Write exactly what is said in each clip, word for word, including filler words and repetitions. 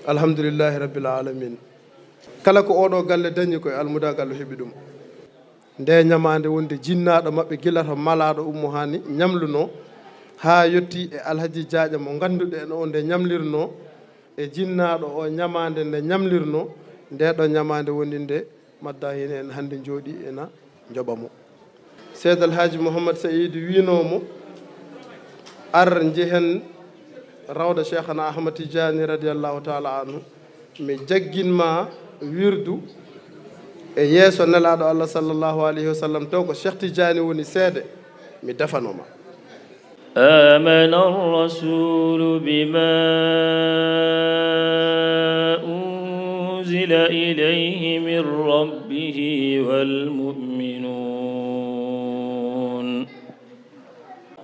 Alhamdulillahi Rabbil Alamin. Kala ko oɗo galle dañi ko e almudagal o heɓi ɗum. Nde ñamaande wonde jinnaaɗo maɓɓe gila to malaaɗo ummo hani ñamluno, haa yotti e Alhaji Jaaƴa mo ngannduɗen o nde ñamlirno, e jinnaaɗo o ñamaande nde ñamlirno, nde ɗo ñamaande woni nde madda heen en hannde njooɗi ena njoɓa mo. Seydi Alhaji Mouhammad Saïd wiino mo, "Ar njehen rawda Cheikhana Ahmad Tidiane radiyallahu taala anhu, mi jaggin ma wirdu e yeeso Nelaaɗo Allah sallallahu alayhi wa sallam, taw ko Cheikh Tidiane woni seede, mi defanoma." آمن الرسول بما أنزل إليه من ربه والمؤمنون.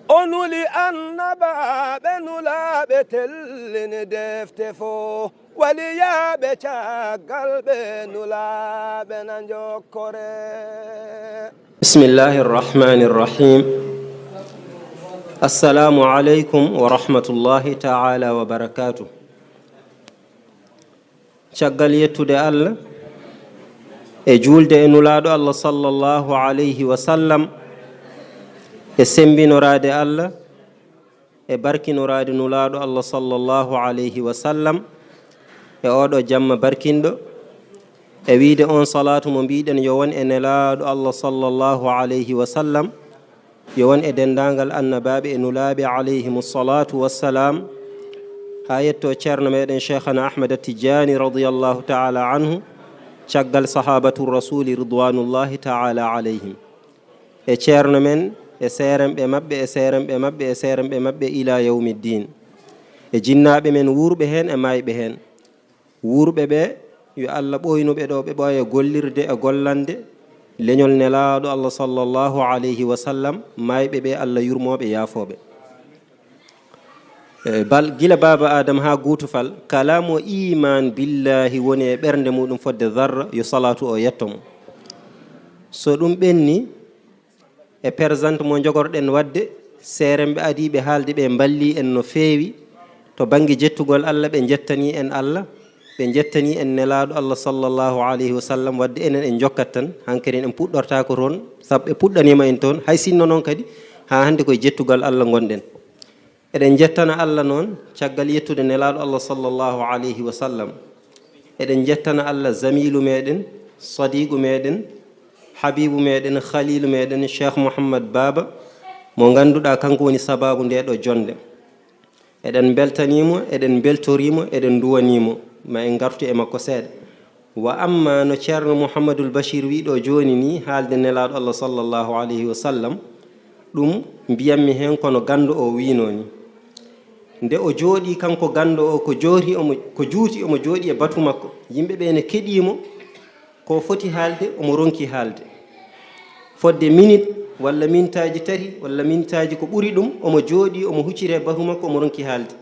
O nuli annabaaɓe nulaaɓe tellini defte fof, waliyaaɓe caggal ɓe nulaaɓe na njokkore. بسم الله الرحمن الرحيم. السلام عليكم ورحمة الله تعالى وبركاته. Caggal yettude Allah e juulde e Nulaaɗo Allah sallallahu alayhi wa sallam, e semmbinoraade Allah e barkinoraade Nulaaɗo Allah sallallahu alayhi wa sallam e oɗo jamma barkinɗo, e wiide on salaatu mo mbiɗen yo won e Nelaaɗo Allah sallallahu alayhi wa sallam, yo won e denndaangal annabaaɓe e nulaaɓe alayhimu salatu wassalaam, haa yetto ceerno meɗen Cheikhana Ahmad Tijani radiyallahu taala anhu, caggal sahabatu rasuli ridwanullahi taala alayhim, e ceerno men, e seerenɓe maɓɓe, e seerenɓe maɓɓe, e seerenɓe maɓɓe ila yawmiddin, e jinnaaɓe men wuurɓe heen e maayɓe heen. Wuurɓe ɓe, yo Allah ɓooynu ɓe ɗo ɓe ɓooya gollirde e gollande leñol Nelaaɗo Allah sallallahu alayhi wa sallam, maayɓe ɓe Allah yurmoo ɓe, yaafoo ɓe. E, bal, gila baaba Aadama haa guutu fal, kala mo iimaan billaahi woni e ɓernde muuɗum fodde zarra, yo salaatu o yetto mo. So ɗum ɓenni, e présent mo njogorɗen waɗde, seerenɓe adiiɓe haalde ɓe mballii en no feewi to bannge jettugol Allah, ɓe njettanii en Allah, ɓe njettanii en Nelaaɗo Allah sallallahu alayhi wa sallam, waɗde enen en njokkat tan, hankadi en puɗɗortaako toon, sabu ɓe puɗɗaniima en toon, hay sinno noon kadi, haa hannde koye jettugol Allah ngonɗen. Eɗen njettana Allah noon, caggal yettude Nelaaɗo Allah sallallahu alayhi wa sallam. Eɗen njettana Allah zamiilu meɗen, sadiiqu meɗen, habiibu meɗen, khaliilu meɗen, Cheikh Mouhammad Baba, mo ngannduɗaa kanko woni sabaabu nde ɗo jonnde. Eɗen mbeltanii mo, eɗen mbeltorii mo, eɗen nduwanii mo, ma en ngartu e makko seeɗa. Wa amma no Ceerno Mouhamadul Bachir wii ɗo jooni ni, haalde Nelaaɗo Allah sallallahu alayhi wa sallam, ɗum mbiyanmi heen kono ganndo o wiinoo ni. Nde o jooɗii kanko ganndo o, ko jooti omo, ko juuti omo jooɗii e batu makko, yimɓe ɓe ne keɗii mo, ko foti haalde omo ronki haalde. Fodde minit walla mintaaji tati walla mintaaji ko ɓuri ɗum, omo jooɗii omo hucciri e batu makko omo ronki haalde.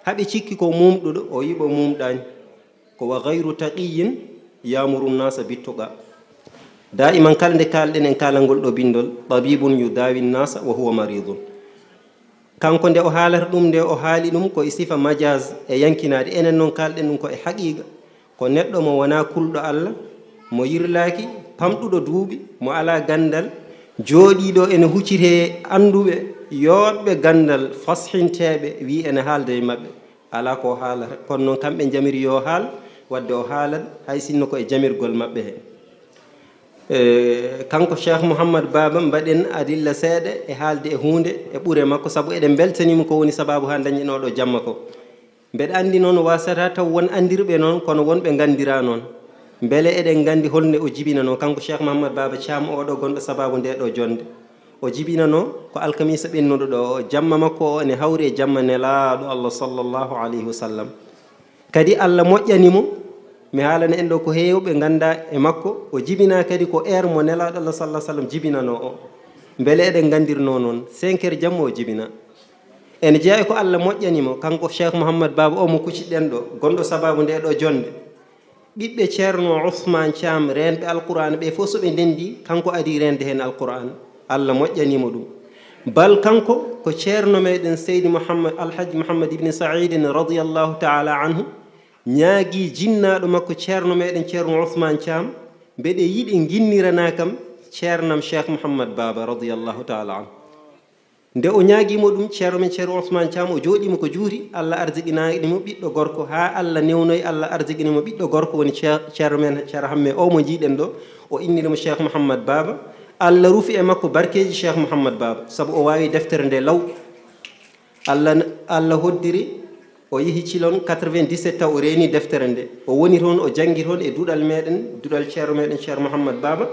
Haɓe cikki ko muumɗuɗo, o yiɓo muumɗaani. Ko wa gayru taqiyin yamuru nasa bittuqa. Daiman kala nde kaalɗen en kaalangol ɗo bindol, tabibun yudawi nasa wa huwa maridun. Kanko nde o haalata ɗum nde o haali ɗum ko e sifa majaz e yankinaade. Enen noon kaalɗen ɗum ko e haqiqa. Ko neɗɗo mo wonaa kulɗo Allah, mo yirlaaki, pamɗuɗo duuɓi, mo alaa ganndal, jooɗiiɗo ene huccitee annduɓe, yooɗɓe ganndal, fashinteeɓe, wii ene haalda e maɓɓe. Alaa ko o haalata. Kono noon kamɓe njamiri yo haal, wadde o haalat, hay sinno ko e jamirgol maɓɓe heen. E, kanko Cheikh Mouhammad Baba, mbaɗen adilla seeɗa e haalde e huunde e ɓure makko, sabu eɗen mbeltaniima ko woni sabaabu haa dañɗen oɗo jamma ko. Mbeɗa anndi noon, waasata taw won anndirɓe noon, kono won ɓe nganndiraa noon. Mbele eɗen nganndi holnde o jibinanoo, kanko Cheikh Mouhammad Baba Thiam, oɗo gonɗo sabaabu nde ɗo jonnde? O jibinanoo ko alkamiisa ɓennuɗo ɗo o, jamma makko o ene hawri e jamma Nelaaɗo Allah sallallahu alayhi wa sallam. Kadi Allah moƴƴani mo, mi haalana en ɗo ko heewɓe nganndaa e makko, o jibinaa kadi ko heure mo Nelaaɗo Allah sallallahu alayhi wa sallam jibinanoo o. Mbele eɗen nganndirnoo noon, cinq heures jamma o jibinaa. Ene jeyaa e ko Allah moƴƴani mo, kanko Cheikh Mouhammad Baba o mo kucciɗen ɗo, gonɗo sabaabu nde ɗo jonnde. Ɓiɓɓe Ceerno Ousmane Thiam, reenɓe Alqur'aana ɓe fof, so ɓe ndenndi, kanko adii reende heen Alqur'aana. Allah moƴƴanii mo ɗum. Bal kanko ko Ceerno meɗen Seydi Mouhammad, Alhaji Mouhammad Ibn Saïd radiyallahu taala anhu, ñaagii jinnaaɗo makko, ceerno meeɗen Ceerno Ousmane Thiam, mbeɗe yiɗi nginnirana kam ceernam Cheikh Mouhammad Baba radiyallahu taala anhu. Nde o ñaagii mo ɗum, ceerno men Ceerno Ousmane Thiam, o jooɗii mo ko juuti, Allah arsiqinaani mo ɓiɗɗo gorko, haa Allah newnoyi, Allah arsiqini mo ɓiɗɗo gorko, woni Ceer-, ceerno men Ceerno Hamme o mo njiiɗen ɗo, o inniri mo Cheikh Mouhammad Baba. Allah rufi e makko barkeeji Cheikh Mouhammad Baba, sabu o waawi deftere nde law. Allah, Allah hoddiri, o yehi Cilon quatre-vingt-dix-sept, taw o reeni deftere nde. O woni toon, o janngi toon e duɗal meeɗen, duɗal ceerno meeɗen, Ceerno Mouhammad Baba.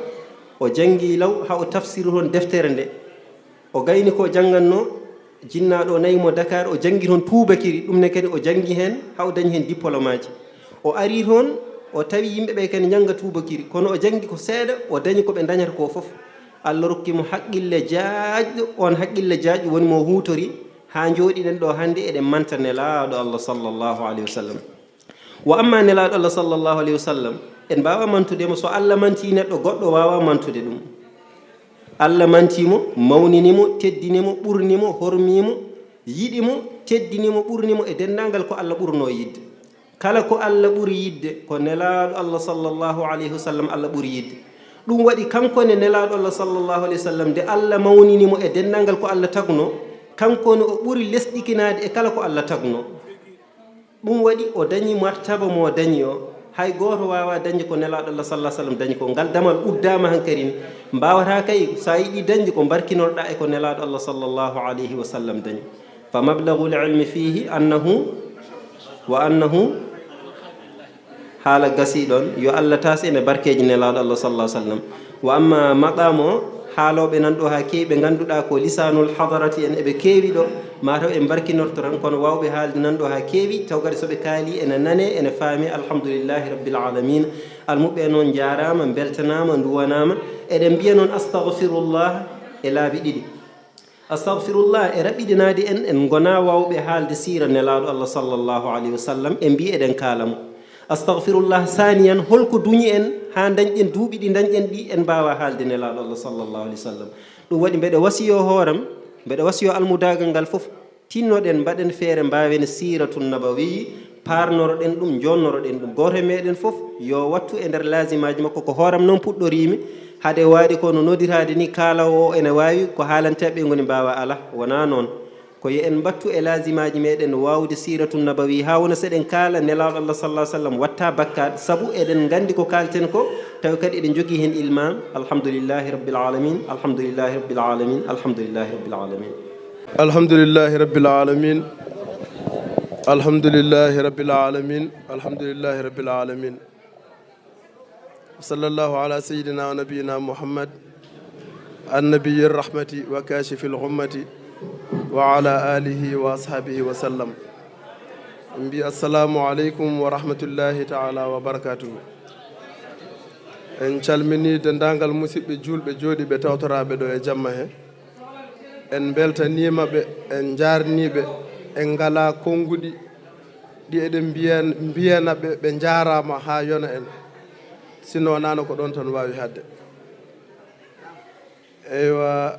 O janngi law, haa o tafsiri toon deftere nde. O gayni ko janngannoo, jinnaaɗo o nayi mo Dakar, o janngi toon tuubakiri, ɗum ne kadi o janngi heen, haa o dañi heen diplôme aji. O ari toon, o tawi yimɓe ɓe kadi njannga tuubakiri, kono o janngi ko seeɗa, o dañi ko ɓe ndañata ko fof. Allah rokki mo haqqille jaajɗo, oon haqqille jaajɗo woni mo huutori, haa njooɗiɗen ɗo hannde eɗen manta Nelaaɗo Allah sallallahu alayhi wa sallam. Wa amma Nelaaɗo Allah sallallahu alayhi wa sallam, en mbaawa mantude mo, so Allah mantii neɗɗo, goɗɗo waawaa mantude ɗum. Allah mantii mo, mawnini mo, teddini mo, ɓurni mo, hormii mo, yiɗi mo, teddini mo, ɓurni mo e denndaangal ko Allah ɓurnoo yiɗde. Kala ko Allah ɓuri yiɗde, ko Nelaaɗo Allah sallallahu alayhi wa sallam Allah ɓuri yiɗde. Ɗum waɗi kanko ne Nelaaɗo Allah sallallahu alayhi wa sallam, nde Allah mawnini mo e denndaangal ko Allah tagnoo, kanko ne o ɓuri lesɗikinaade e kala ko Allah tagnoo. Ɗum waɗi o dañi martaba mo dañi o, hay gooto waawaa dañde ko Nelaaɗo Allah sallallahu alayhi wa sallam dañi ko. Ngal damal uddaama hankadi ne, mbaawataa kay, so a yiɗi dañde ko mbarkinorɗaa e ko Nelaaɗo Allah sallallahu alayhi wa sallam dañi. Fa mablagul ilmi fiihi annahu wa annahu, haala gasii ɗoon, yo Allah taas en e barkeeji Nelaaɗo Allah sallallahu alayhi wa sallam. Wa amma maqaam o, haalooɓe nan ɗo haa keewi, ɓe ngannduɗaa ko lisaanul hadarati en, eɓe keewi ɗo, mataw en mbarkinorto tan, kono waawɓe haalde nan ɗo haa keewi, taw kadi so ɓe kaalii ene nanee, ene faamee, alhamdulillahi rabbil alamin. Almuɓɓe noon njaaraama, mbeltanaama, nduwanaama. Eɗen mbiya noon astagfirullah e laabi ɗiɗi. Astagfirullah e raɓɓiɗinaade en, en ngonaa waawɓe haalde siira Nelaaɗo Allah sallallahu alayhi wa sallam, en mbii eɗen kaala mo. Astagfirullah saaniyan, holko duñi en haa ndañɗen duuɓi ɗi ndañɗen ɗi, en mbaawaa haalde Nelaaɗo Allah sallallahu alayhi wa sallam. Ɗum waɗi mbeɗe wasiyoo hooram, mbeɗe wasiyoo almudaagal ngal fof, tinnoɗen mbaɗen feere mbaawen siiratun nabawi, paarnoroɗen ɗum, jonnoroɗen ɗum. Gooto e meɗen fof yo wattu e nder laazimaaji makko, ko hooram noon puɗɗoriimi, hade waade ko no noddiraade ni, kaaloowo o ene waawi ko haalanteeɓe ngoni mbaawa, alaa, wonaa noon. Ko yo en mbattu e laazimaaji meɗen waawde siiratu nabawi, haa wona so eɗen kaala Nelaaɗo Allah sallallahu alaihi wasallam watta bakkaat, sabu eɗen nganndi ko kaalten ko, tawi kadi eɗen njogii heen ilmaam. Alhamdulillahi rabbil alamin, alhamdulillahi rabbil alamin, alhamdulillahi rabbil alamin. Alhamdulillahi rabbil alamin. Alhamdulillahi rabbil alamin. Alhamdulillahi rabbil alamin. Wa sallallahu ala sayyidina wa nabiyina Muhammad, annabiyyir rahmati wa kashifil ghummati, wa ala alihi wa ashabihi wa sallam. En mbi assalamu alaikum wa rahmatullahi ta'ala wa barakatuhu. En calmini denndaangal musidɓe juulɓe jooɗiiɓe tawtoraaɓe ɗo e jamma he. En mbeltaniima ɓe, en njaarnii ɓe, en ngalaa konnguɗi ɗi eɗen mbiyan-, mbiyana ɓe, ɓe njaaraama haa yona en. Sinno wonano ko ɗoon tan waawi haɗde. Eywa,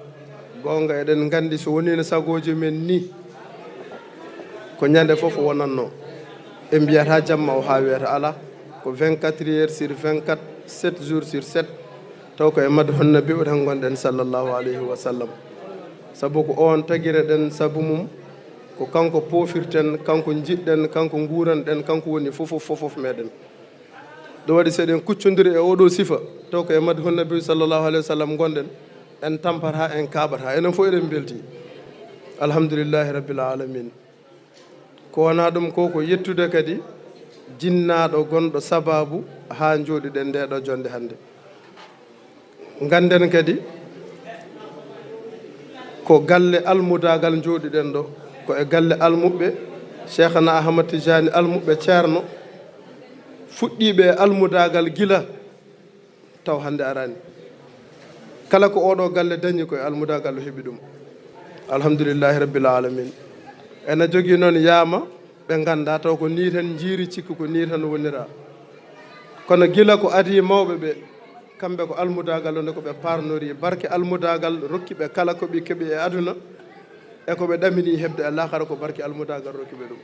goonga eɗen nganndi so woniino sagooji men ni, ko ñande fof wonatno. En mbiyata jamma o haa wiyata alaa, ko vingt-quatre heures sur vingt-quatre, sept jours sur sept, taw ko e madhun nabi o tan ngonɗen sallallahu alayhi wa sallam. Sabu ko oon tagireɗen sabu mum, ko kanko poofirten, kanko njiɗɗen, kanko nguuranɗen, kanko woni fofof, fofof meɗen. Ɗum waɗi so eɗen kuccondiri e oɗo sifa, taw ko e madhun nabi sallallahu alayhi wa sallam ngonɗen, en tampata, en kaaɓata, enen fof eɗen mbelti. Alhamdulillahi rabbil alamin. Ko wonaa ɗum ko, ko yettude kadi jinnaaɗo gonɗo sababu haa njooɗiɗen nde ɗo jonnde hannde. Ngannden kadi ko galle almudaagal njooɗiɗen ɗo, ko e galle almuɓɓe Cheikhana Ahmad Tijani, almuɓɓe Ceerno, fuɗɗiiɓe e almudaagal gila taw hannde araani. Kala ko oɗo galle dañi ko e almudaagal o heɓi ɗum. Alhamdulillahi rabbil alamin. Ena jogii noon yaama ɓe ngannda taw ko nii tan njiiri, cikki ko nii tan wonira. Kono gila ko adii mawɓe ɓe, kamɓe ko almudaagal o nde ko ɓe paarnori, barke almudaagal rokki ɓe kala ko ɓe keɓi e aduna, e ko ɓe ɗamini heɓde e laakara ko barke almudaagal rokki ɓe ɗum.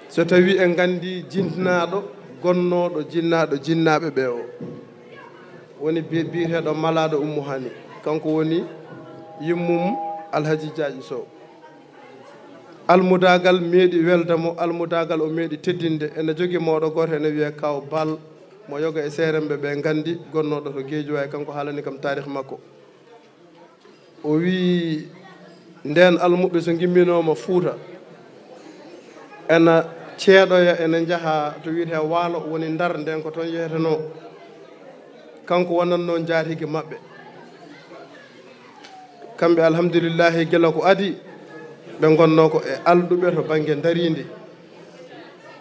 So tawii en nganndii jinnaaɗo gonnooɗo jinnaaɗo jinnaaɓe ɓe o, woni bi-, biyeteeɗo Malaaɗo Ummu Haani, kanko woni yummum Alhaji Jaaƴi Sow. Almudaagal meeɗi welda mo, almudaagal o meeɗi teddinde. Ene jogii mawɗo gooto ene wiyee Kaaw Baal, mo yoga e seeremɓe ɓe nganndi, gonnooɗo to Geejuwaay, kanko haalani kam taarih makko. O wii, ndeen almuɓɓe so ngimminooma Fuuta, ena ceeɗoya, ena njaha to wiyetee Waalo, woni Ndar, ndeen ko toon yehetenoo. Kanko wonatnoo njaatige maɓɓe. Kamɓe, alhamdulillahi, gila ko adii, ɓe ngonnoo ko e alɗuɓe to bannge ndariindi.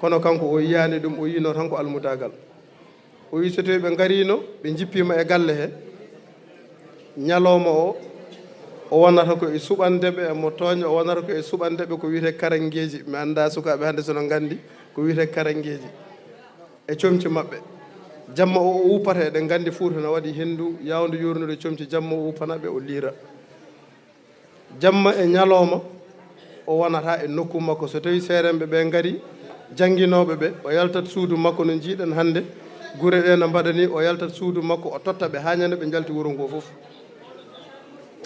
Kono kanko o yiyaani ɗum, o yiyno tan ko almudaagal. O wii so tawii ɓe ngariino, ɓe njippiima e galle he, ñalooma o, o wonata ko e suɓande ɓe, emo tooña, o wonata ko e suɓande ɓe ko wiyetee karanngeeji. Mi anndaa sukaaɓe hannde so no nganndi ko wiyetee karanngeeji e comci maɓɓe. Jamma o, o wuppata, eɗen nganndi Fuuta no waɗi henndu, yaawdu yoornude comci, jamma o wuppana ɓe, o liira. Jamma e ñalooma, o wonata e nokku makko. So tawii seeremɓe ɓe ngari, jannginooɓe ɓe, o yaltat suudu makko no njiiɗen hannde, gure ɗe no mbaɗa ni, o yaltat suudu makko, o totta ɓe haa ñande ɓe njalti wuro ngoo fof.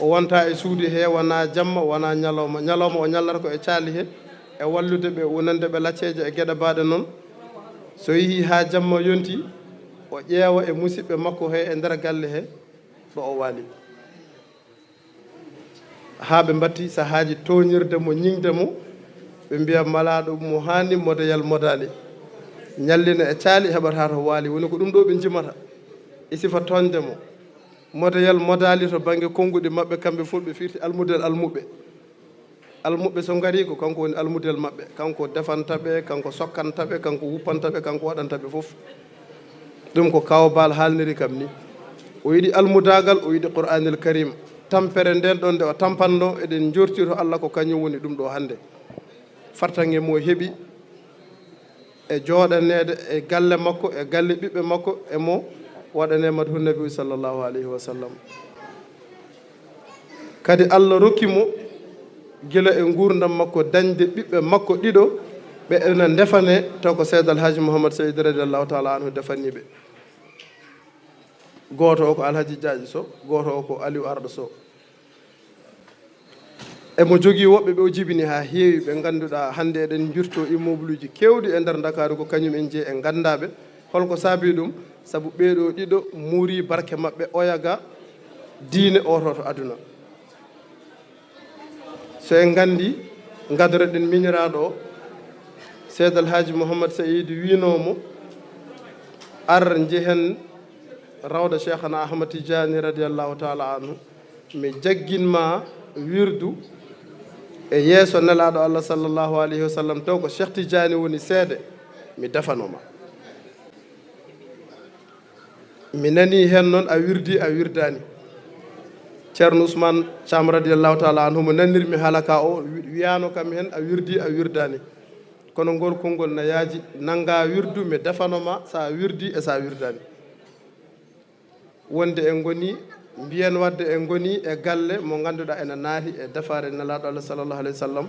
O wonta e suudu he, wonaa jamma, wonaa ñalooma. Ñalooma o ñallata ko e caali he, e wallude ɓe, wonande ɓe lacceeje e geɗe baaɗe noon. So yehii haa jamma yonti, o ƴeewa e musiɓɓe makko he e nder galle he, ɗo o waali. Haa ɓe mbatti sahaaji tooñirde mo, ñiŋde mo, ɓe mbiya Malaaɗo Ummu Haani, modeyal modaali. Ñallina e caali, heɓata to waali. Woni ko ɗum ɗo ɓe njimata e sifa tooñde mo. Modeyal modaali to bannge konnguɗi maɓɓe, kamɓe fof ɓe firti almudel almuɓɓe. Almuɓɓe so ngari, ko kanko woni almudel maɓɓe. Kanko defanta ɓe, kanko sokkanta ɓe, kanko wuppanta ɓe, kanko waɗanta ɓe fof. Ɗum ko Kaaw Baal haalniri kam ni. O yiɗi almudaagal, o yiɗi Qur'aanil Kariim. Tampere nden ɗon nde o tampannoo, eɗen njorti to Allah ko kañum woni ɗum ɗo hannde. Fartaŋŋe mo heɓi e jooɗaneede e galle makko, e galle ɓiɓɓe makko, e mo waɗanee madhu Nabi sallallahu alayhi wa sallam. Kadi Allah rokki mo gila e nguurndam makko dañde ɓiɓɓe makko ɗiɗo, ɓe ena ndefanee, taw ko Seydi Alhaji Mouhammad Seydi radiyallahu taala anhu defanii ɓe. Gooto o ko Alhaji Jaaji Sow, gooto o ko Aliou Arɗo Sow. Emo jogii woɓɓe ɓe o jibini haa heewi, ɓe ngannduɗaa hannde eɗen njurtoo immeuble uji keewɗi e nder Ndakaaru, ko kañum en jeyi, en nganndaa ɓe. Holko saabii ɗum? Sabu ɓee ɗoo ɗiɗo muurii barke maɓɓe oya ga diine, oto to aduna. So en nganndi, ngadoro-ɗen miñiraaɗo o, Seydi Alhaji Mouhammad Saïd wiinoo mo, "Ar njehen rawda Cheikhana Ahmad Tidiane radiyallahu taala anhu, mi jaggin ma wirdu e yeeso Nelaaɗo Allah sallallahu alayhi wa sallam, taw ko Cheikh Tidiane woni seede, mi defano ma." Mi nanii heen noon a wirdii, a wirdaani. Ceerno Ousmane Thiam radiyallahu taala anhu mo nanirmi haala ka o wi-, wiyaano kam heen a wirdii, a wirdaani. Kono ngol konngol na yaaji, nanngaa wirdu, mi defano ma so a wirdii e so a wirdaani. Wonde en ngoni, mbiyen wadde en ngoni e galle mo ngannduɗaa ena naati e defaare Nelaaɗo Allah sallallahu alayhi wa sallam,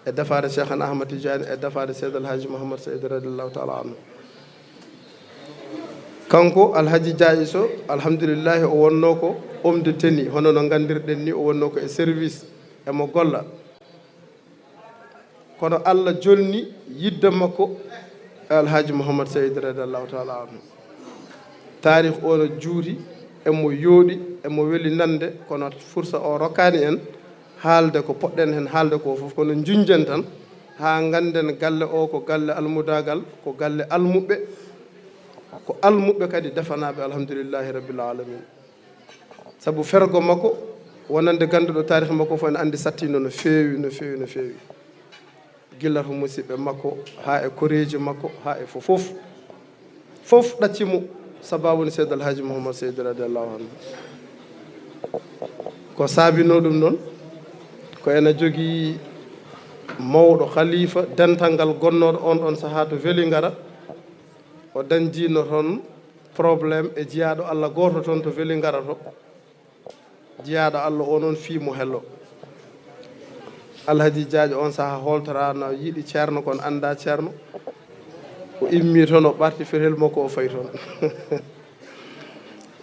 e defaare Cheikhana Ahmad Tidiane, e defaare Seydi Alhaji Mouhammad Seydi radiyallahu taala anhu. Kanko Alhaji Jaaƴi Sow, alhamdulillahi, o wonnoo ko homme de tenue, hono no nganndirɗen ni, o wonnoo ko e service, emo golla. Kono Allah jolni yidde makko e Alhaji Mouhammad Seydi radiyallahu taala anhu. Taarih o no juuti, emo yooɗi, emo weli nande, kono fursa o rokkaani en haalde ko poɗɗen heen haalde ko fof, kono njuñjen tan haa ngannden galle o ko galle almudaagal, ko galle almuɓɓe, ko almuɓɓe kadi defanaaɓe, alhamdulillahi rabbil alamin. Sabu fergo makko, wonande gannduɗo taarih makko fof ene anndi sattiino no feewi, no feewi, no feewi. Gila to musiɓɓe makko, haa e koreeji makko, haa e fof, fof. Fof ɗacci mo, sababu ne Seydi Alhaji Mouhammad Seydi radiyallahu anhu. Ko saabinoo ɗum noon, ko ena jogii mawɗo khalifa, dental ngal gonnooɗo on ɗon sahaa to Vélingara. O dañdiino toon problème e jiyaaɗo Allah gooto toon to Vélingara to. Jiyaaɗo Allah o noon fii mo hello. Alhaji Jaajo on saha holtora no yiɗi Ceerno, kon annda Ceerno. O immi toon, o ɓarti fetel makko, o fayi toon.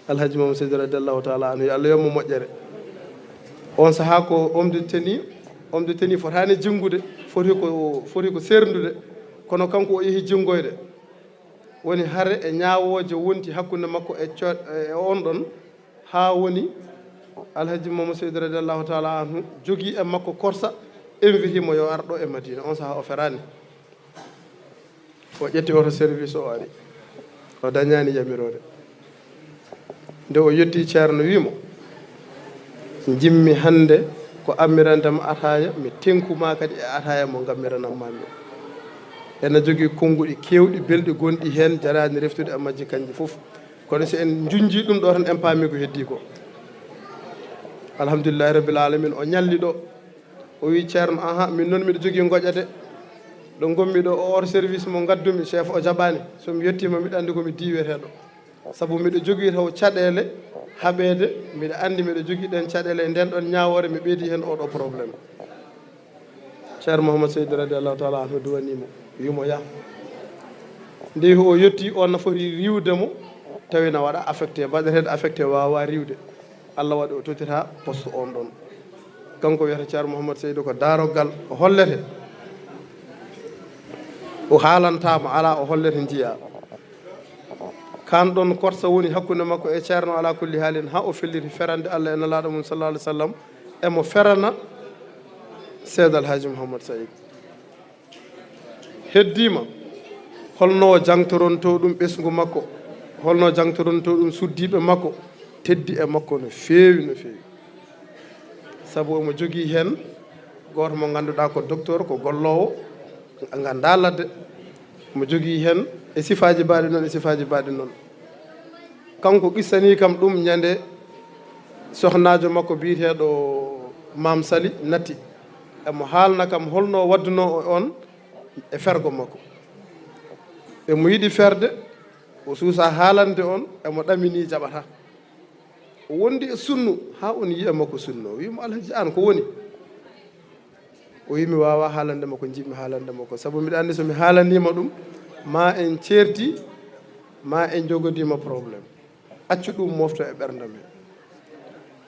Alhaji Mamadou Seydi radiallahu taala anhu, yo Allah yommo moƴƴere. On saha ko omde teni, omde teni fotaani jinngude, foti ko, foti ko seerndude, kono kanko o yehi jinngoyde. Woni hare e ñaawooje wonti hakkunde makko e co-, e on ɗon, haa woni Alhaji Mamadou Seydi radiallahu taala anhu jogii e makko korsa, inviti mo yo ar ɗo e Madina. On saha o feraani. O ƴetti oto service, o ari. O dañaani yamiroore. Nde o yetti Ceerno, wii mo, "Njimmi hannde ko ammirante ma ataaya, mi teŋku ma kadi e ataaya mo ngammiranam ma mi." Ena jogii konnguɗi keewɗi, belɗi, gonɗi heen, jaraani reftude e majji kanji fof. Kono so en njunnjii ɗum ɗo tan, en paami ko heddii ko. Alhamdulillahi rabbil alamin, o ñalli ɗo. O wi, "Ceerno, aha, min noon miɗo jogii ngoƴa de. Ɗo ngonmi ɗo, o hors service mo ngaddumi, chef o jaɓaani. So mi yettiima, miɗo anndi ko mi diiweteeɗo. Sabu miɗo jogii taw caɗeele haɓeede, miɗo anndi miɗo jogii ɗeen caɗeele e ndeen ɗoon ñaawoore, mi ɓeydi heen oo ɗoo problème." Ceerno Mouhammad Seydi radiallahu taala anhu duwanii mo, wi mo, "Yah." Nde o yetti, on no foti riiwde mo, tawi na waɗa affecté, baɗeteeɗo affecté waawaa riiwde. Allah waɗi o tottiraa poste on ɗon. Kanko wiyata Ceerno Mouhammad Seydi ko daaroggal, o hollete. O haalantaama, alaa o hollete njiyaa. Kaan ɗon korsa woni hakkunde makko e Ceerno, alaa kulli haalin, haa o felliti ferande Allah e Nelaaɗo mum, sallallahu alaihi wasallam, emo ferana Seydi Alhaji Mouhammad Seydi. Heddiima, holno o jangtoronto ɗum ɓesngu makko, holno o jangtoronto ɗum suddiiɓe makko, teddi e makko no feewi, no feewi. Sabu omo jogii heen gooto mo ngannduɗaa ko docteur, ko golloowo, nganndaa ladde. Omo jogii heen e sifaaji baaɗi noon, e sifaaji baaɗi noon. Kanko qissanii kam ɗum ñande sohnaajo makko biyeteeɗo Maam Sali natti. Emo haalna kam holno waddunoo o on e fergo makko. Emo yiɗi ferde, o suusa haalande on, emo ɗamini jaɓata. O wondi e sunnu, haa on yiya makko sunno. Wi mo, "Alhaji, aan ko woni?" O wi, "Mi waawaa haalande ma ko njiɗmi haalande ma ko, sabu miɗo anndi so mi haalaniima ɗum, ma en ceerti, ma en njogodiima problème. Accu ɗum mofta e ɓernde men."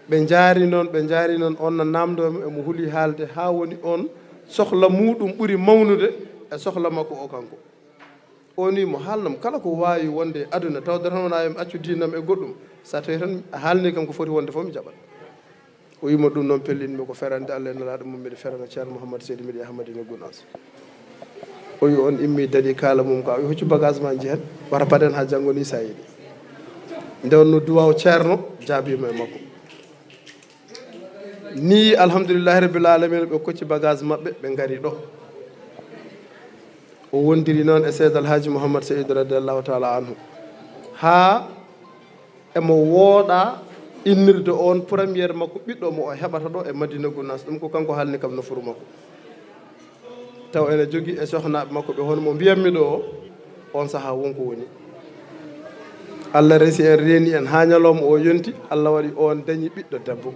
Ɓe njaari noon, ɓe njaari noon, on na naamndoo mo, emo huli haalde, haa woni on sohla muuɗum ɓuri mawnude e sohla makko o kanko. O wi mo, "Haalnam kala ko waawi wonde e aduna, tawde tan wonaa yo mi accu diinam e goɗɗum. So a tawi tan a haalni kam ko foti wonde fof, mi jaɓat." O wi mo, "Ɗum noon pellinmi ko ferande Allah e Nelaaɗo mum, miɗo ferana Ceerno Mouhammad Seydi, miɗo yaha Madina Gunaas." O wi on immi, daɗi kaala mum ka, o wi, "Hoccu bagage ma, njehen, wata paɗen haa janngo ni, so a yiɗi." Nde wonno duwaaw Ceerno jaabiima e makko. Ni, alhamdulillahi rabbil alamin, ɓe kocci bagage maɓɓe, ɓe ngari ɗo. O wondiri noon e Seydi Alhaji Mouhammad Seydi radiallahu taala anhu, haa emo wooɗa innirde on première makko ɓiɗɗo mo o heɓata ɗo e Madina Gunaas. Ɗum ko kanko haalni kam nofuru makko. Taw ene jogii e sohnaaɓe makko ɓe hono mo mbiyatmi ɗo o, on sahaa won ko woni. Allah resi en, reeni en haa ñalawma o yonti, Allah waɗi on dañi ɓiɗɗo debbo.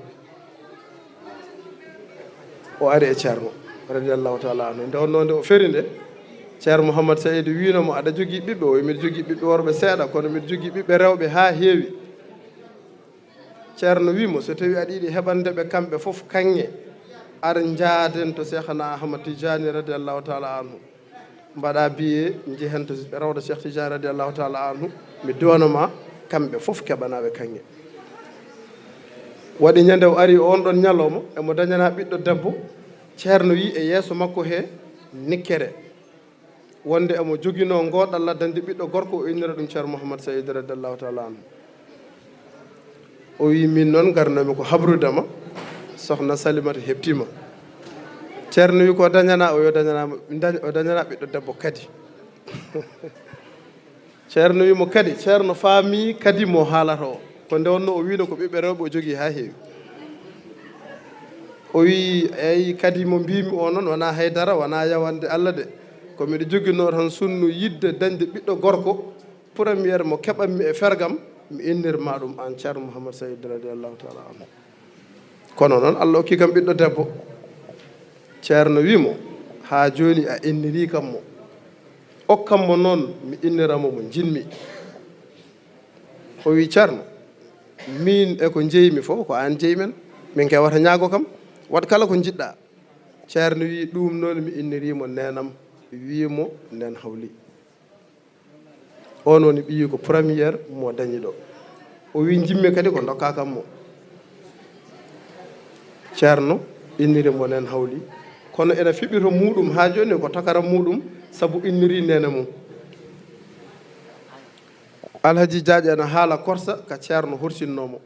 O ari e Ceerno, radiyallahu taala anhu. Nde wonnoo nde o feri nde, Ceerno Mouhammad Saïd wiino mo, "Aɗa jogii ɓiɓɓe?" O wi, "Miɗo jogii ɓiɓɓe worɓe seeɗa, kono miɗo jogii ɓiɓɓe rewɓe haa heewi." Ceerno wi mo, "So tawii aɗa yiɗi heɓande ɓe kamɓe fof kaŋŋe, ar njaaden to Seekhana Ahmad Tijaani radiyallahu taala anhu. Mbaɗa biye, njehen to rawda Cheikh Tijaani radiyallahu taala anhu, mi duwano ma kamɓe fof keɓanaaɓe kaŋŋe." Waɗi ñande o ari on ɗon ñalawma, emo dañanaa ɓiɗɗo debbo. Ceerno wi e yeeso makko he nikkere, wonde emo joginoo ngoɗalla dañde ɓiɗɗo gorko, o innira ɗum Ceerno Mouhammad Saïd radiyallahu taala anhu. O wi, "Min noon ngarnoomi ko habrude ma, sokhna Salimata heɓtiima." Ceerno wi, "Ko dañanaa?" O wi, "O dañanaa, dañ-, o dañanaa ɓiɗɗo debbo kadi." Ceerno wi mo, "Kadi?" Ceerno faami kadi mo haalata o. Ko nde wonnoo o wiino ko ɓiɓɓe rewɓe o jogii haa heewi. O wi, "Eey, kadi mo mbiimi o noon wonaa haydara, wonaa yawande Allah de. Ko miɗo joginoo tan sunnu yiɗde dañde ɓiɗɗo gorko, première mo keɓanmi e fergam, mi innir ma ɗum aan Ceerno Mouhammad Saïd radiyallahu taala anhu. Kono noon Allah okki kam ɓiɗɗo debbo." Ceerno wii mo, "Haa jooni a innirii kam mo. Okkam mo noon, mi innira mo mo njiɗmi." O wii, "Ceerno, miin e ko njeymi fof, ko aan jeyi men. Min kay wata ñaago kam. Waɗ kala ko njiɗɗaa." Ceerno wii, "Ɗuum noon mi innirii mo neenam." Wii mo, "Neen Hawli." Oon woni ɓiyiiko première mo dañi ɗo. O wii, "Njimmi kadi ko ndokkaa kam mo." Ceerno inniri mo Neen Hawli. Kono ena fiɓi to muuɗum haa jooni ko takaram muuɗum, sabu innirii neene mum. Alhaji Jaaƴe ena haala korsa ka Ceerno horsinnoo mo.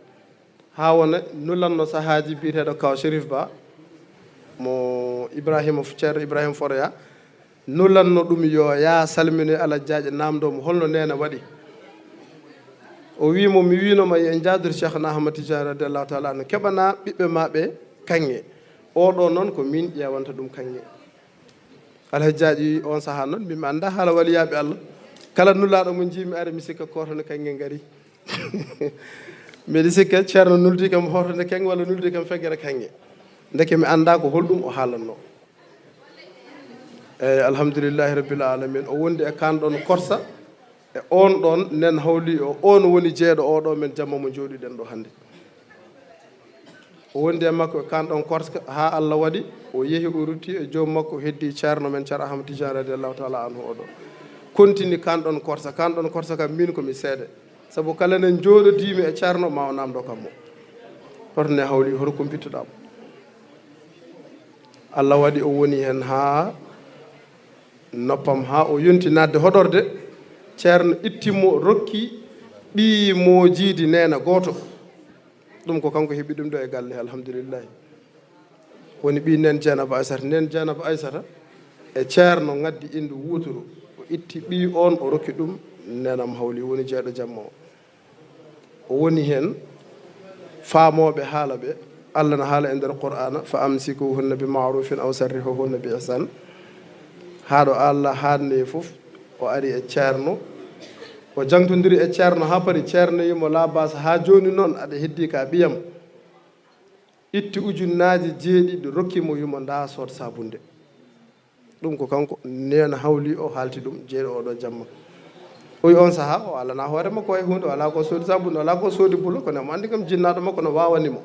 Haa wona nulanno sahaaji biyeteeɗo Kaw Sherif Ba, mo Ibrahima, Ceerno Ibrahima Foroya, nulanno ɗum yo yaa salminoye Alhaji Jaaƴe, naamndoo mo holno neene waɗi. O wii mo, "Mi wiino ma yo en njaadur Cheikhna Ahmad Tidiane radiallahu taala anhu, keɓanaa ɓiɓɓe maa ɓe kaŋŋe. Oɗo noon ko miin ƴeewanta ɗum kaŋŋe." Alhaji Jaaƴe on sahaa noon, min mi anndaa haala waliyaaɓe Allah. Kala nulaaɗo mo njiimi ari, mi sikka ko toon kaŋŋe ngari. Mbeɗa sikka Ceerno nuldi kam hoto nde kaŋŋe walla nuldi kam feggere kaŋŋe. Ndeke mi anndaa ko holɗum o haalannoo. Eeyi, alhamdulillahi rabbil alamin. O wondi e kaan ɗoon korsa, e oon ɗoon Neen Hawli o, oon woni jeeɗo oɗo men jamma mo njooɗiɗen ɗo hannde. O wondi e makko e kaan ɗoon korsa haa Allah waɗi o yehi, o rutti e joom makko, heddi Ceerno men Ceerno Ahmad Tidiane radiallahu taala anhu oɗo. Kontini kaan ɗoon korsa, kaan ɗoon korsa kam miin ko mi seede. Sabu kala nde njooɗodiimi e Ceerno ma o naamndo kam mo. Hoto Neen Hawli, hoto kumpittoɗaa mo? Allah waɗi o woni heen haa noppam, haa o yonti naatde hoɗorde. Ceerno itti mo, rokki ɓiyi mo jiidi neene gooto. Ɗum ko kanko heɓi ɗum ɗo e galle, alhamdulillahi. Woni ɓii Neen Jeenaba Aysata. Neen Jeenaba Aysata e Ceerno ngaddi inndu wuuturu. O itti ɓiyi oon, o rokki ɗum Neenam Hawli, woni jeeɗo jamma o. O woni heen faamooɓe haala ɓe. Allah na haala e nder Qur'aana, "Fa amsikuhunna bi ma'rufin aw sarrihuhunna bi ihsan." Haa ɗo Allah haalni fof, o ari e Ceerno. O jangtondiri e Ceerno haa pari. Ceerno yi mo, "La basa, haa jooni noon aɗa heddi ka ɓiyam." Itti ujunnaaji jeeɗiɗi, rokki mo, wimo, "Ndaa, sood saabunde." Ɗum ko kanko Neen Hawli o haalti ɗum, jeeɗo oɗo jamma. O wi on sahaa, o alana hoore makko hay huunde, wala ko soodi saabunde, wala ko soodi bulo, kono mo anndi kam jinnaaɗo makko no waawani mo.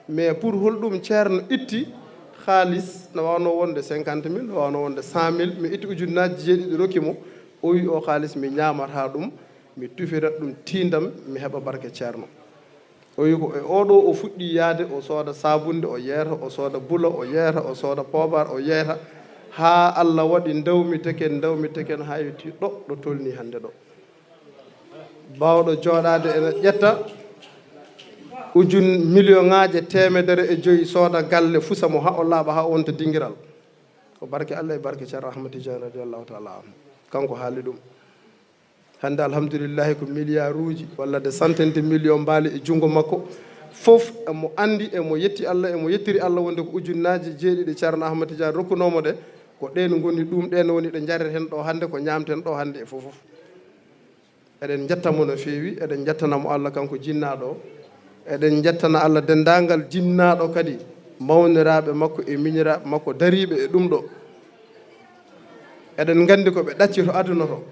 Mais pour holɗum Ceerno itti haalis, no waawno wonde cinquante mille, no waawno wonde cent mille, mi itti ujunnaaji jeeɗiɗi rokki mo, o wi, "O haalis mi ñaamata ɗum, mi tufira ɗum tiindam, mi heɓa barke Ceerno." O wi ko e oɗo o fuɗɗi yaade, o sooda saabunde, o yeerta, o sooda bulo, o yeerta, o sooda poobar, o yeerta, haa Allah waɗi ndawmi teken, ndawmi teken, haa yetti ɗo, ɗo tolni hannde ɗo. Baawɗo jooɗaade ena ƴetta ujun, million ŋaaji teemedere e joyi, sooda galle, fusa mo haa o laaɓa, haa o wonta dingiral. Ko barke Allah e barke Ceerno Ahmad Tidiane radiyallahu taala anhu. Kanko haali ɗum. Hannde, alhamdulillahi, ko milliard uji walla des centaines de millions mbaali e junngo makko. Fof emo anndi, emo yetti Allah, emo yettiri Allah wonde ko ujunnaaji jeeɗiɗi Ceerno Ahmad Tidiane rokkunoo mo ɗe, ko ɗeen ngoni ɗum, ɗeen woni ɗe njareten ɗo hannde, ko ñaamten ɗo hannde e fof fof. Eɗen njetta mo no feewi, eɗen njettana mo Allah kanko jinnaaɗo o. Eɗen njettana Allah denndaangal jinnaaɗo kadi, mawniraaɓe makko e miñiraaɓe makko dariiɓe e ɗum ɗo. Eɗen nganndi ko ɓe ɗacci to aduna to.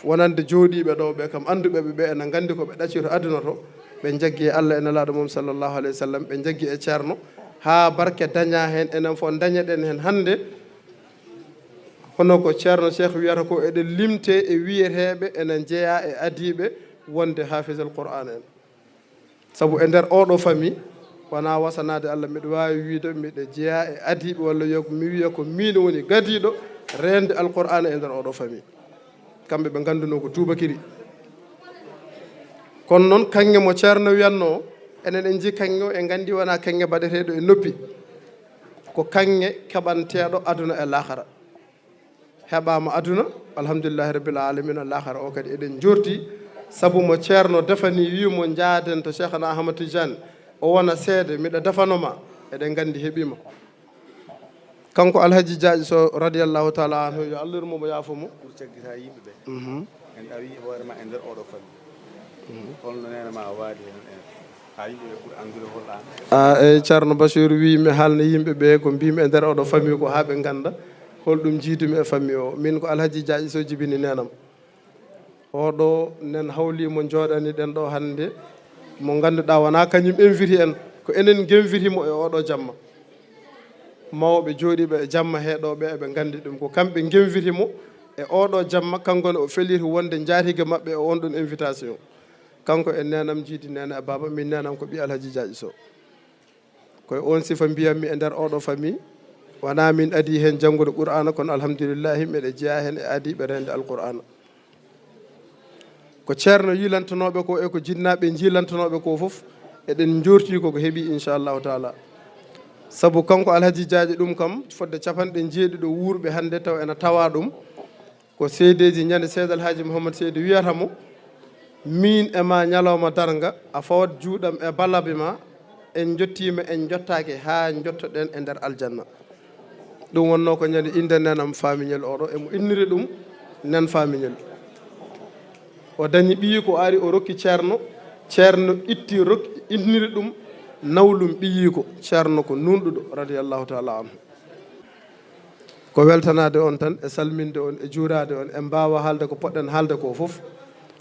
Wonande jooɗiiɓe ɗo ɓe kam, annduɓe ɓe ɓe ena nganndi ko ɓe ɗacci to aduna to. Ɓe njaggi e Allah e Nelaaɗo mum sallallahu alayhi wa sallam, ɓe njaggi e Ceerno, haa barke daña heen, enen fof dañeɗen heen hannde. Hono ko Ceerno Cheikh wiyata ko, eɗen limtee e wiyeteeɓe ena njeyaa e adiiɓe wonde haafisal Qur'aan en. Sabu e nder oɗo famille, wonaa wasanaade Allah, miɗo waawi wiyde miɗo jeyaa e adiiɓe, walla yo mi wiya ko miin woni gadiiɗo reende Alqur'aana e nder oɗo famille. Kamɓe ɓe nganndunoo ko tuubakiri. Kono noon, kaŋŋe mo Ceerno wiyatnoo, enen en njii kaŋŋe o, en nganndi wonaa kaŋŋe baɗeteeɗo e noppi. Ko kaŋŋe keɓanteeɗo aduna e laakara. Heɓaama aduna, alhamdulillahi rabbil alamina, laakara o kadi eɗen njoorti, sabu mo Ceerno defani, wii mo njaaden to Cheikhna Ahmad Tidiane, o wona seede, miɗa defano ma, eɗen nganndi heɓiima. Kanko Alhaji Jaaƴe Sow radiyallahu taala anhu, yo Allah yurmo mo, yaafo mo. Pour caggitaa yimɓe ɓe. Mhm. En ɗawi hoore ma e nder oɗo famille. Mhm. Holno neene ma waali heen en? A, eyi, Ceerno Basiiru wii mi haalna yimɓe ɓe ko mbiimi e nder oɗo famille ko haa ɓe ngannda holɗum jiidumi e famille o. Min ko Alhaji Jaaƴi Sow jibini neenam. Oɗo nen hawli mo njooɗani ɗen ɗo hannde, mo ngannduɗaa wonaa kañum inviti en, ko enen ngenviti mo e oɗo jamma. Mawɓe jooɗiiɓe e jamma heɗooɓe eɓe nganndi ɗum. Ko kamɓe ngenviti mo e oɗo jamma, kanko ne o feliri wonde njaatige maɓɓe e on ɗon invitation. Kanko e neenam jiidi neene e baaba, min neenam ko ɓii Alhaji Jaaƴi Sow. Ko e on sifa mbiyammi e nder oɗo famille, wonaa min adii heen janngude Qur'aana, kono alhamdulillahi meɗe jeyaa heen e adiiɓe reende Alqur'aana. Ko Ceerno yiilantonooɓe ko e ko jinnaaɓe njiilantonooɓe ko fof, eɗen njoortii ko ko heɓi, inchallahu taala. Sabu kanko Alhaji Jaaƴi ɗum kam, fodde capanɗe jeeɗiɗo wuurɓe hannde taw ena tawa ɗum. Ko seedeeji ñande Seydi Alhaji Mouhammad Seydi wiyata mo, miin e ma ñalawma darnga, a fawat juuɗam e balabi ma, en njottiima, en njottaaki haa njottoɗen e nder aljanna. Ɗum wonnoo ko ñande innde neenam Faamiñel oɗo, emo inniri ɗum nen Faamiñel. O dañi ɓiyiiko, o ari o rokki Ceerno, Ceerno itti rokki, inniri ɗum nawlum ɓiyiiko, Ceerno ko nuunɗuɗo, radiyallahu taala anhu. Ko weltanaade on tan, e salminde on, e juuraade on, en mbaawa haalde ko poɗɗen haalde ko fof,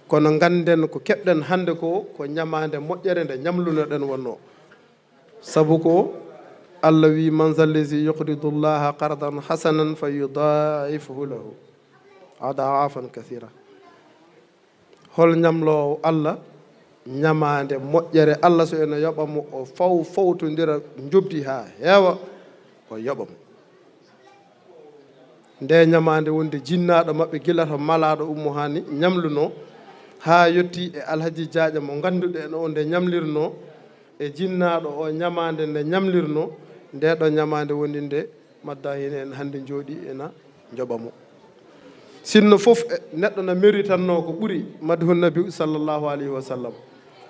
kono ngannden ko keɓɗen hannde ko, ko ñamaande moƴƴere nde ñamlunoɗen wonnoo. Sabu ko Allah wi, "Man zallazi yuqridu llaha qardan hasanan fa yudaa'ifahu lahu ad'afan kathira." Hol ñamloowo Allah ñamaande moƴƴere Allah, so ene yoɓa mo, o faw fawtondira njoɓdi haa heewa, o yoɓa mo? Nde ñamaande wonde jinnaaɗo maɓɓe gila to malaaɗo Ummu Haani ñamlunoo, haa yettii e Alhaji Jaaƴa mo ngannduɗen o nde ñamlirnoo, e jinnaaɗo o ñamaande nde ñamlirnoo, nde ɗo ñamaande woni nde madda hino en hannde njooɗii ena njoɓa mo. Sinno fof, e, neɗɗo na méritanno ko ɓuri madhu nabi sallallahu alayhi wa sallam.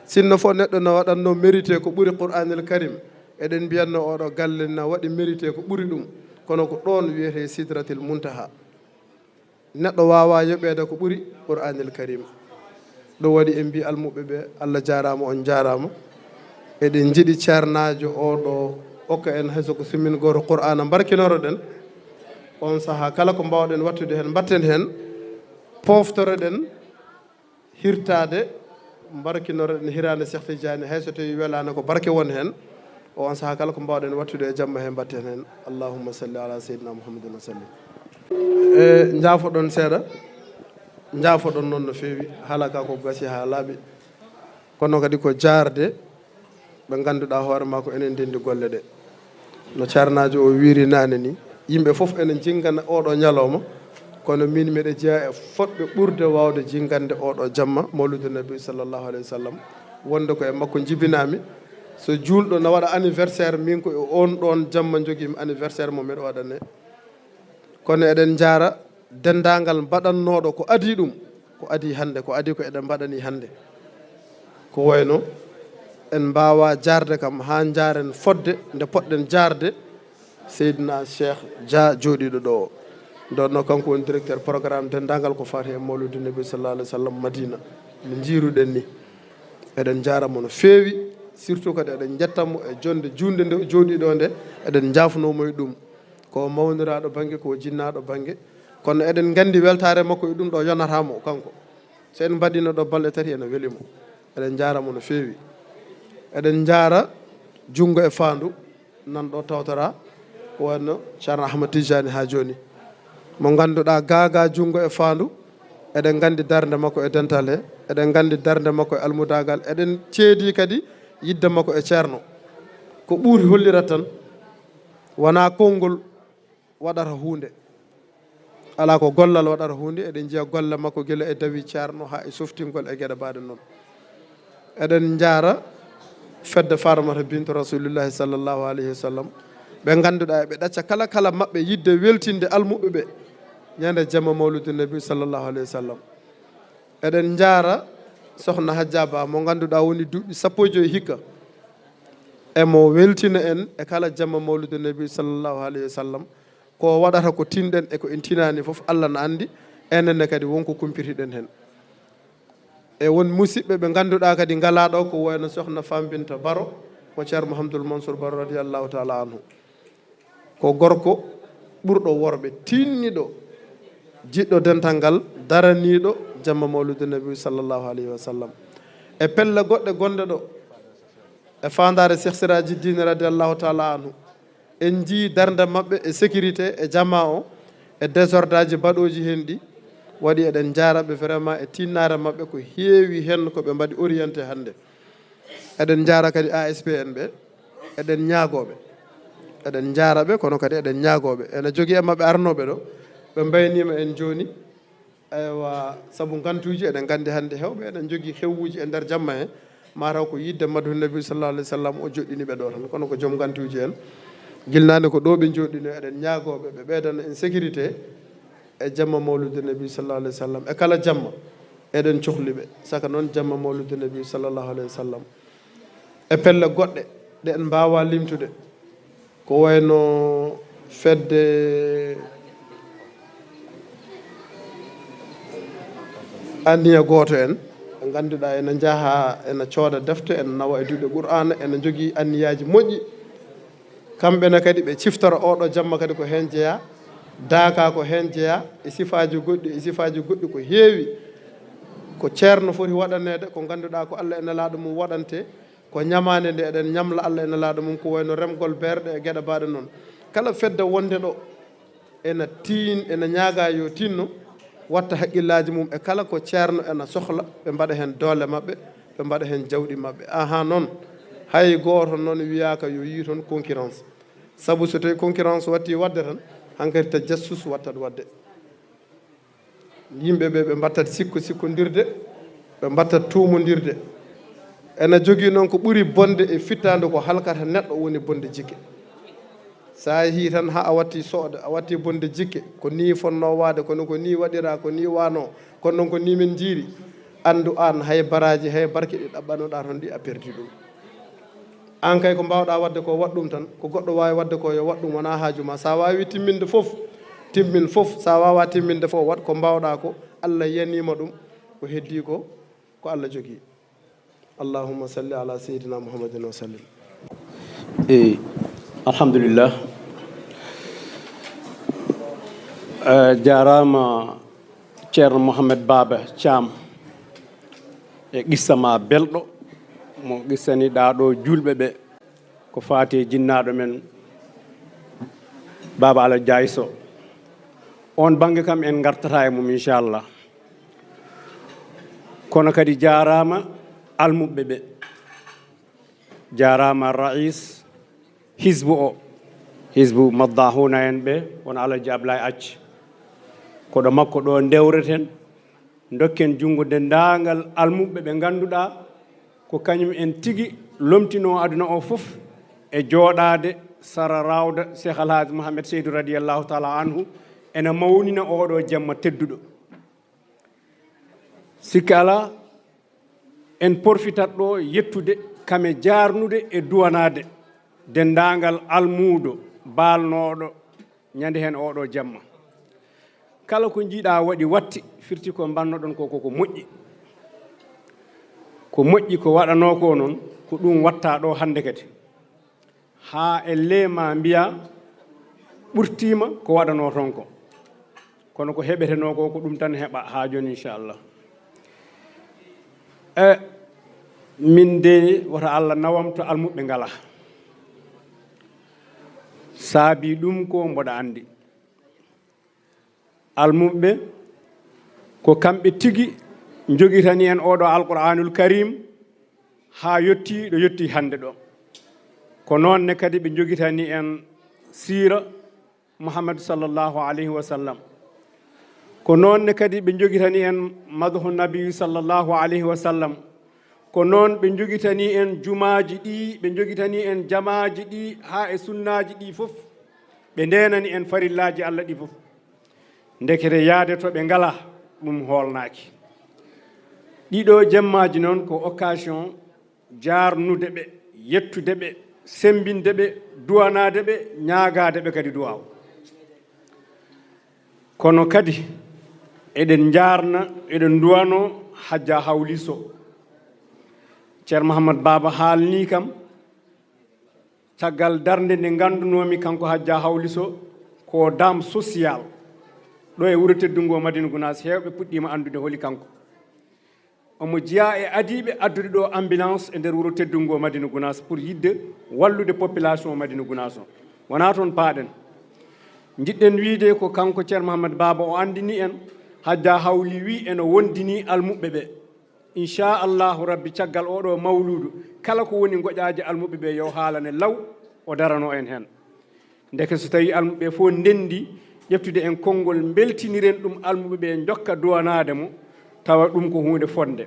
Sinno fof neɗɗo na waɗanno mérité ko ɓuri Qur'anil Karim, eɗen mbiyatno oɗo galle na waɗi mérité ko ɓuri ɗum, kono ko ɗoon wiyetee Sidratil Muntaha. Neɗɗo waawaa yoɓeede ko ɓuri Qur'anil Karim. Ɗum waɗi en mbii almuɓɓe ɓe, Allah jaaraama, on njaaraama. Eɗen njiɗi ceernaajo oɗo okka en hay so ko simmin gooto Qur'aana mbarkinoro ɗen. On sahaa kala ko mbaawɗen wattude heen, mbatten heen, pooftoroɗen hirtaade, mbarkinoroɗen hiraande Cheikh Tidiane, hay so tawii welaano ko barke won heen. O on sahaa kala ko mbaawɗen wattude e jamma heen, mbatten heen. Allahumma salli ala sayyidina Muhammadin wa sallim. E, njaafoɗon seeɗa, njaafoɗon noon no feewi, haala ka ko gasi haa laaɓi. Kono kadi ko jaarde ɓe ngannduɗaa hoore maa ko enen ndenndi golle ɗe. No ceernaajo o wiiri naane ni, yimɓe fof ene njingana oɗo ñalawma, kono min miɗa jeyaa e fotɓe ɓurde waawde jingande oɗo jamma, Mawludu Nabi sallallahu alayhi wa sallam, wonde ko e makko njibinaami. So juulɗo na waɗa anniversaire, min ko e on ɗoon jamma njogiimi anniversaire mo miɗo waɗane. Kono eɗen njaara denndaangal mbaɗannooɗo ko adii ɗum, ko adii hannde, ko adii ko eɗen mbaɗanii hannde. Ko wayno en mbaawaa jaarde kam haa njaaren fodde nde poɗɗen jaarde Seydina Cheikh Dia jooɗiiɗo ɗo o. Nden noon kanko woni directeur programme denndaangal ko faati e Mawludu Nabi sallallahu alayhi wa sallam Madina, no njiiruɗen ni. Eɗen njaara mo no feewi, surtout kadi eɗen njetta mo e jonnde juunde nde o jooɗii ɗo nde, eɗen njaafnoo mo e ɗum. Ko mawniraaɗo bannge, ko jinnaaɗo bannge, kono eɗen nganndi weltaare makko e ɗum ɗo yonata mo kanko. So en mbaɗiino ɗo balɗe tati, ene weli mo. Eɗen njaara mo no feewi. Eɗen njaara junngo e faandu nan ɗo tawtoraa, ko wayno Ceerno Ahmad Tijjaani haa jooni. Mo ngannduɗaa gaagaa junngo e faandu, eɗen nganndi darnde makko e dental he, eɗen nganndi darnde makko e almudaagal, eɗen ceedii kadi yiɗde makko e Ceerno. Ko ɓuri hollira tan, wonaa konngol waɗata huunde. Alaa ko gollal waɗata huunde, eɗen njiya golle makko gila e dawi Ceerno haa e softingol e geɗe mbaɗe noon. Eɗen njaara fedde Fatimata bintu Rasulillahi sallallahu alayhi wa sallam, ɓe ngannduɗaa eɓe ɗacca kala kala maɓɓe yiɗde weltinde almuɓɓe ɓe ñande jamma Mawludu Nabi sallallahu alayhi wa sallam. Eɗen njaara Sohna Hajja Ba mo ngannduɗaa woni duuɓi sappo e joy hikka, emo weltina en e kala jamma Mawludu Nabi sallallahu alayhi wa sallam. Ko waɗata ko tinɗen e ko en tinaani fof, Allah na anndi, enen ne kadi won ko kumpitiɗen heen. E won musidɓe ɓe ngannduɗaa kadi ngalaa ɗo, ko wayno Sokhna Fam Binta Baro, mo Ceerno Mouhamadoul Mansour Baro radiyallahu taala anhu. Ko gorko ɓurɗo worɓe, tiinniɗo, jiɗɗo dental ngal, daraniiɗo jamma mawludu nabi sallallahu alayhi wa sallam. E pelle goɗɗe gonɗe ɗo, e faandaare Cheikh Siraji Dine radiyallahu taala anhu, en njii darnde maɓɓe e sécurité e jamaa o, e désordre aji baɗooji heen ɗi, waɗi eɗen njaaraɓe vraiment e tiinnaare maɓɓe, ko heewi heen ko ɓe mbaɗi orienté hannde. Eɗen njaara kadi A S P en ɓe, eɗen ñaagooɓe. Eɗen njaaraɓe, kono kadi eɗen ñaagooɓe. Ene jogii e maɓɓe arnooɓe ɗo, ɓe mbayniima en jooni. Eywa, sabu ngantuuji, eɗen nganndi hannde heewɓe eɗen njogii xewwuuji e nder jamma he, mataw ko yiɗde Madhu Nabi sallallahu alayhi wa sallam o joɗɗini ɓe ɗo tan, kono ko joom ngantuuji en. Gilnaande ko ɗo ɓe njooɗino, eɗen ñaagooɓe ɓe ɓeydana en sécurité e jamma mawludu Nabi sallallahu alayhi wa sallam. E kala jamma eɗen cohli ɓe, saka noon jamma mawludu Nabi sallallahu alayhi wa sallam. E pelle goɗɗe ɗe en mbaawaa limtude, ko wayno fedde anniya gooto en, ɓe ngannduɗaa ena njaha, ena cooda defte, ena nawa e duɗe Qur'aana, ena njogii anniyaaji moƴƴi. Kamɓe ne kadi ɓe ciftora oɗo jamma kadi ko heen jeyaa, daaka ko heen jeyaa, e sifaaji goɗɗi, e sifaaji goɗɗi ko heewi. Ko ceerno foti waɗaneede, ko ngannduɗaa ko Allah e Nelaaɗo mum waɗante, ko ñamaande nde eɗen ñamla Allah e Nelaaɗo mum, ko wayno remgol beerɗe e geɗe baaɗe noon. Kala fedde wonde ɗo ena tiin, ena ñaaga yo tinno, watta haqqillaaji mum e kala ko ceerno ena sohla, ɓe mbaɗa heen doole maɓɓe, ɓe mbaɗa heen jawɗi maɓɓe. Ahaa noon, hay gooto noon wiyaaka yo yii toon concurrence. Sabu so tawii concurrence wattii waɗde tan, hankadi tajassus wattat waɗde. Yimɓe ɓe, ɓe mbattat sikko sikkondirde, ɓe mbattat tuumondirde. Ena jogii noon ko ɓuri bonde e fittaandu ko halkata neɗɗo woni bonde jikke. So a yehii tan haa a watti soode, a watti bonde jikke, ko nii fotnoo waade, kono ko nii waɗiraa, ko nii waanoo, kono noon ko nii min njiiri. Anndu aan hay baraaji, hay barke ɗi ɗaɓɓanoɗaa toon ɗi a perdi ɗum. Aan kay ko mbaawɗaa waɗde ko waɗ ɗum tan, ko goɗɗo waawi waɗde ko yo waɗ ɗum, wonaa haaju ma. So a waawii timminde fof, timmin fof. So a waawaa timminde fof, waɗ ko mbaawɗaa ko, Allah yaniima ɗum, ko heddii ko, ko Allah jogii. Allahumma salli ala sayyidina Muhammadin wa sallim. Eyi, alhamdulillah. Eh, jaaraama Ceerno Mohamed Baaba Caam e qissa ma belɗo mo qissaniɗaa ɗo juulɓe ɓe, ko faati e jinnaaɗo men Baaba Alhaji Jaay Soh. Oon bannge kam en ngartataa e mum inchallah. Kono kadi jaaraama almuɓɓe ɓe, jaaraama rais hizbu o, hizbu Maddahuna en ɓe, won Alhaji Ablaye Acc. Ko ɗo makko ɗo ndewreten, ndokken junngo denndaangal almuɓɓe ɓe ngannduɗaa ko kañum en tigi lomtinoo aduna o fof e jooɗaade sara raawda Cheikh Alhaji Mohamed Seydou radiyallahu taala anhu, ena mawnina oɗo jamma tedduɗo. Sikki alaa, en porfitat ɗo yettude kam e jaarnude e duwanaade denndaangal almuudo baalnooɗo ñande heen oɗo jamma. Kala ko njiiɗaa waɗi watti, firti ko mbannoɗon ko, koko moƴƴi. Ko moƴƴi ko waɗanoo ko noon, ko ɗum watta ɗo hannde kadi. Haa e leema mbiya ɓurtiima ko waɗanoo toon ko. Kono ko heɓetenoo ko, ko ɗum tan heɓa haa jooni inchallah. E min de wota Allah nawam to almuɓɓe ngala. Saabi ɗum ko mboɗa anndi. Almuɓɓe ko kamɓe tigi njogitani en oɗo Alqur'anul Karim haa yettii ɗo yettii hannde ɗo. Ko noon ne kadi ɓe njogitani en siira Muhammad sallallahu alayhi wa sallam. Ko noon ne kadi ɓe njogitani en madhu Nabi sallallahu alayhi wa sallam. Ko noon ɓe njogitani en jumaaji ɗi, ɓe njogitani en jamaaji ɗi haa e sunnaaji ɗi fof. Ɓe ndeenani en farillaaji Allah ɗi fof. Ndekete yahde to ɓe ngalaa, ɗum hoolnaaki. Ɗiɗo jemmaaji noon ko occasion jaarnude ɓe, yettude ɓe, semmbinde ɓe, duwanaade ɓe, ñaagaade ɓe kadi duwaaw. Kono kadi eɗen njaarna, eɗen nduwanoo Hajja Hawli Sow. Ceerno Mahamad Baaba haalnii kam caggal darnde nde nganndunoomi kanko Hajja Hawli Sow ko dame social. Ɗo e wuro teddungo Madina Gunaas, heewɓe puɗɗiima anndude holi kanko. Omo jeyaa e adiiɓe addude ɗo ambulance e nder wuro teddungo Madina Gunaas pour yiɗde wallude population Madina Gunaas o. Wonaa toon paaɗen. Njiɗɗen wiyde ko kanko Ceerno Mahamad Baaba o anndini en, Hajja Hawli wi eno wondini almuɓɓe ɓe. Inchallahu Rabbi, caggal oɗo mawluudu, kala ko woni ngoƴaaji almuɓɓe ɓe yo haalane law, o darano en heen. Ndeke so tawii almuɓɓe fof ndenndi ƴeftude en konngol, mbeltiniren ɗum almuɓɓe ɓe, njokka duwanaade mo, tawa ɗum ko huunde fotnde.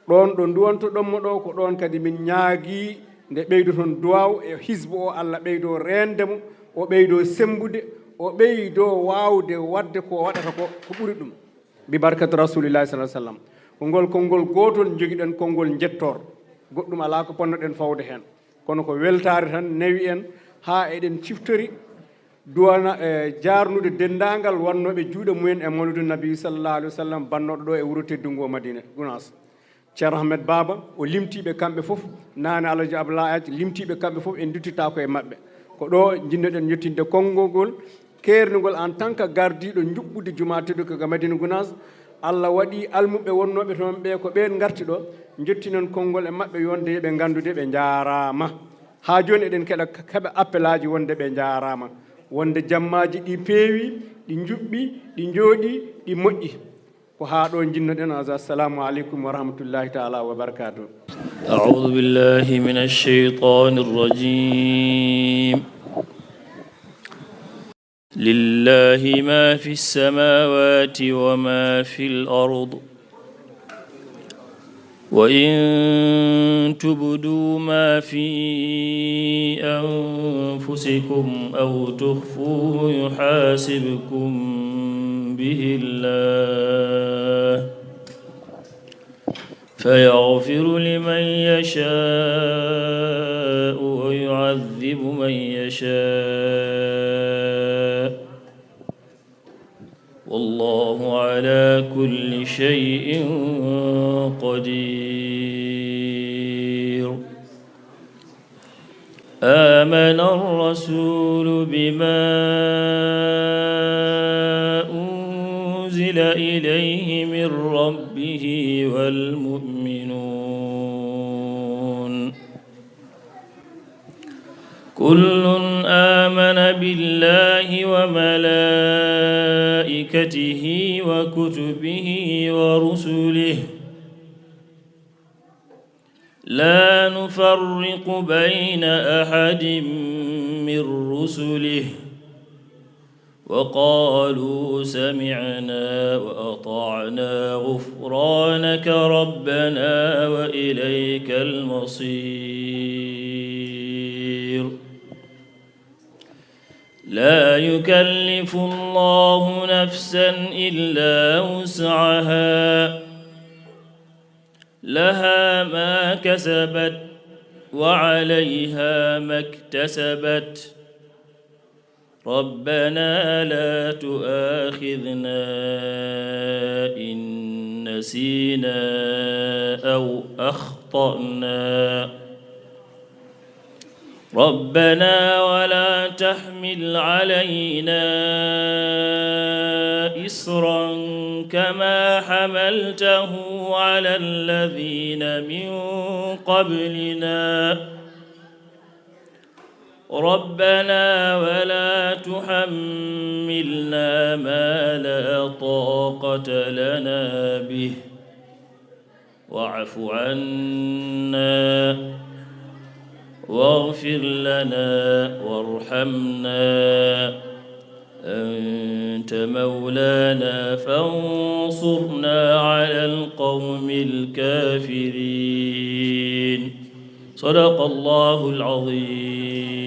Ɗoon ɗo nduwantoɗon mo ɗo, ko ɗoon kadi min ñaagii nde ɓeydoton duwaaw e hizbu o, Allah ɓeydo reende mo, o ɓeydo semmbude, o ɓeydo waawde waɗde ko waɗata ko, ko ɓuri ɗum. Bi barkat Rasulillahi sallallahu alaihi wasallam. Ko ngol konngol gootol njogiɗen, konngol njettoor. Goɗɗum alaa ko ponnoɗen fawde heen. Kono ko weltaare tan newi en haa eɗen ciftori duwana, e jaarnude denndaangal wonnooɓe juuɗe mumen e Mawlidu Nabi sallallahu alaihi wasallam bannooɗo ɗo e wuro teddungo Madina Gunaas. Ceerno Ahmed Baaba, o limtii ɓe kamɓe fof, naane Alhaji Abdoulaye Ath limtii ɓe kamɓe fof, en nduttitaako e maɓɓe. Ko ɗo njiɗnoɗen yettinde konngol ngol, keernugol en tant que gardiiɗo njuɓɓudi jumaa tedduka ga Madina Gunaas. Allah waɗi almuɓɓe wonnooɓe toon ɓe ko ɓeen ngarti ɗo, njettinon konngol e maɓɓe, wonde yo ɓe nganndude ɓe njaaraama. Haa jooni eɗen keɗa, keɓa appelaaji wonde ɓe njaaraama, wonde jammaaji ɗi peewi, ɗi njuɓɓi, ɗi njooɗi, ɗi moƴƴi. Ko haa ɗo njiɗnoɗen. Assalamu aleykum wa rahmatullahi taala wa barakatuh. أعوذ بالله من الشيطان الرجيم. لله ما في السماوات وما في الأرض، وإن تبدوا ما في أنفسكم أو تخفوه يحاسبكم به الله، فيغفر لمن يشاء ويعذب من يشاء، والله على كل شيء قدير. آمن الرسول بما أنزل إليه من ربه والمؤمنون، كل آمن بالله وملائكته وكتبه ورسله، لا نفرق بين أحد من رسله، وقالوا سمعنا وأطعنا غفرانك ربنا وإليك المصير. لا يكلف الله نفسا إلا وسعها، لها ما كسبت وعليها ما اكتسبت، ربنا لا تؤاخذنا إن نسينا أو أخطأنا، ربنا ولا تحمل علينا إصرا كما حملته على الذين من قبلنا، ربنا ولا تحملنا ما لا طاقة لنا به، واعف عنا واغفر لنا وارحمنا، أنت مولانا فانصرنا على القوم الكافرين. صدق الله العظيم.